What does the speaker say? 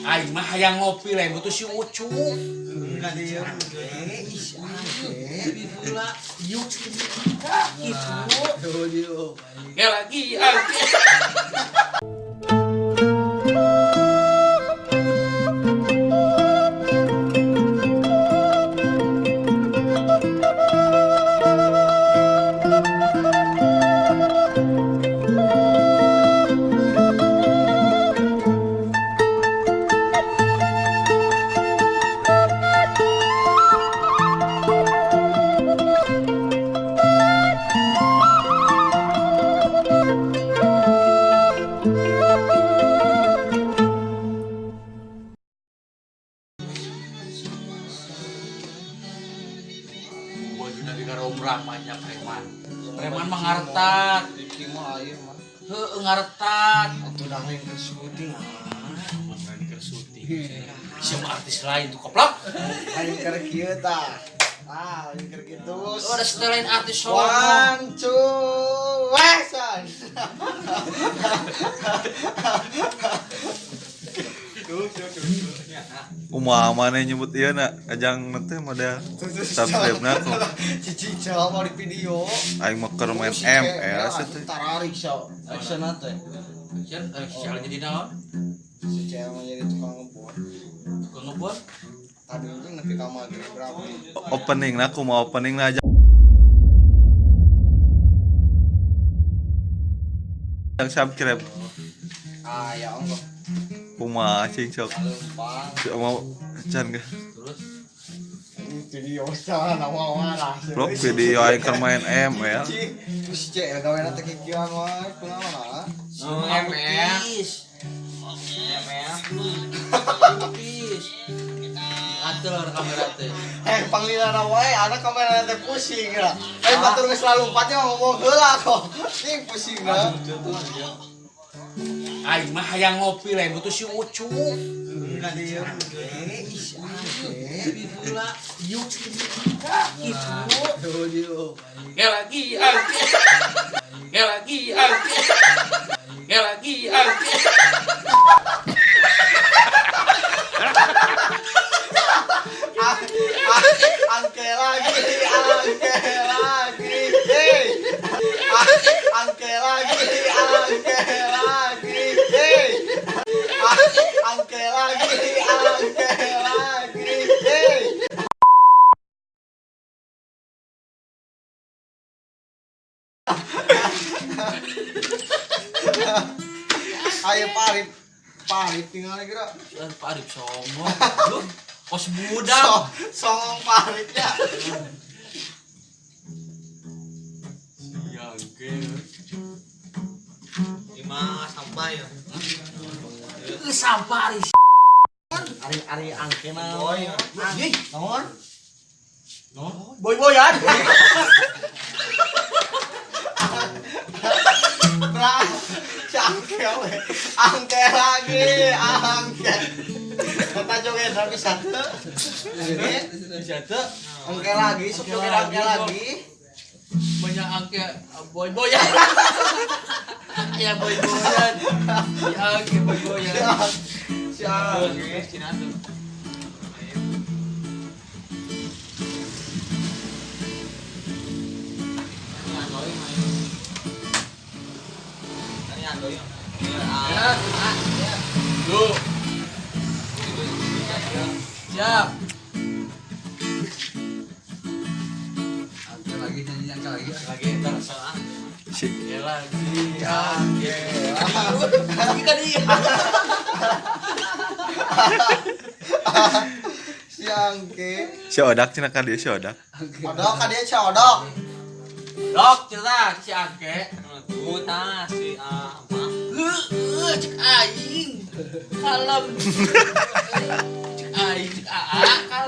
Aing mah hayang ngopi lain butuh si Ucu. Enggak dia. Gula yuk gitu. Ya lagi. Baju dari garombrang banyak preman. Preman mah ngaretat. Heueuh ngaretat. Atuh dah lain keur syuting. Mah lain keur syuting. Siapa artis lain tuh koplok? Lain keur kieu tah. Ah, lain keur kitu. Oh, ada lain artis sono. One, two, action. Kumaha maneh nyebut ieu na ajang teh model subscribe na ku Cici jawab mau di video. Aing mah keur main ML sih teh. Tararik so. Action teh. Sial, sial jadi naon? Si cewek mah jadi tukang ngebor. Tukang ngebor. Tadi itu nepi ka maghrib berapa? Opening na kumaha opening na ajang subscribe. Ah, ya Allah. Kumaha cing sok. Lempang. Si mau can ge. Terus Ini video salah nama lah. Blok video aing keur main ML. Cing, terus si cewek gawe teh kikian wae kunaon ah? oh, ML. ML. Artis. Ngatur lah kamera teh. Eh, panglilana wae, anak kamera teh pusing lah. Eh, batur geus lalumpatnya ngomong heula kok. Cing pusing lah. Aing mah hayang ngopi lain butuh si Ucu. Enggak dia. Gula yuk gitu. Ya lagi. Ya lagi. Ya lagi. Angke lagi, angke lagi. Hei. Angke lagi, angke lagi. Hei. Angke lagi, angke lagi. Hei. Ayo Parip, Parip tinggal lagi kira. Pak Arif songong. Lu kos budak. Songong Parip ya. Iya, oke. Lima sampai ya. Sampah Arif. Ari-ari angke naon? Ih, Naon? no. Boy-boyan. Bra, si angke we. Angke lagi, angke. Kata joget lagi satu. Satu. Angke lagi, sok joget angke lagi. Banyak angke boy-boyan. Ya boy-boyan. Si angke boy-boyan. Si angke. Cina tuh. Tuh. Siap. Angke lagi nyanyi angke lagi. Lagi entar soal. Si Ya lagi. Angke. Lagi kan iya. Si angke. si Odak cenah ka dieu si Odak. Odok ka dieu si odok. Dok, cerita si angke. Tuh tah si apa? Heeh, cek aing. Kalem. Cek aing, cek aa, kalem.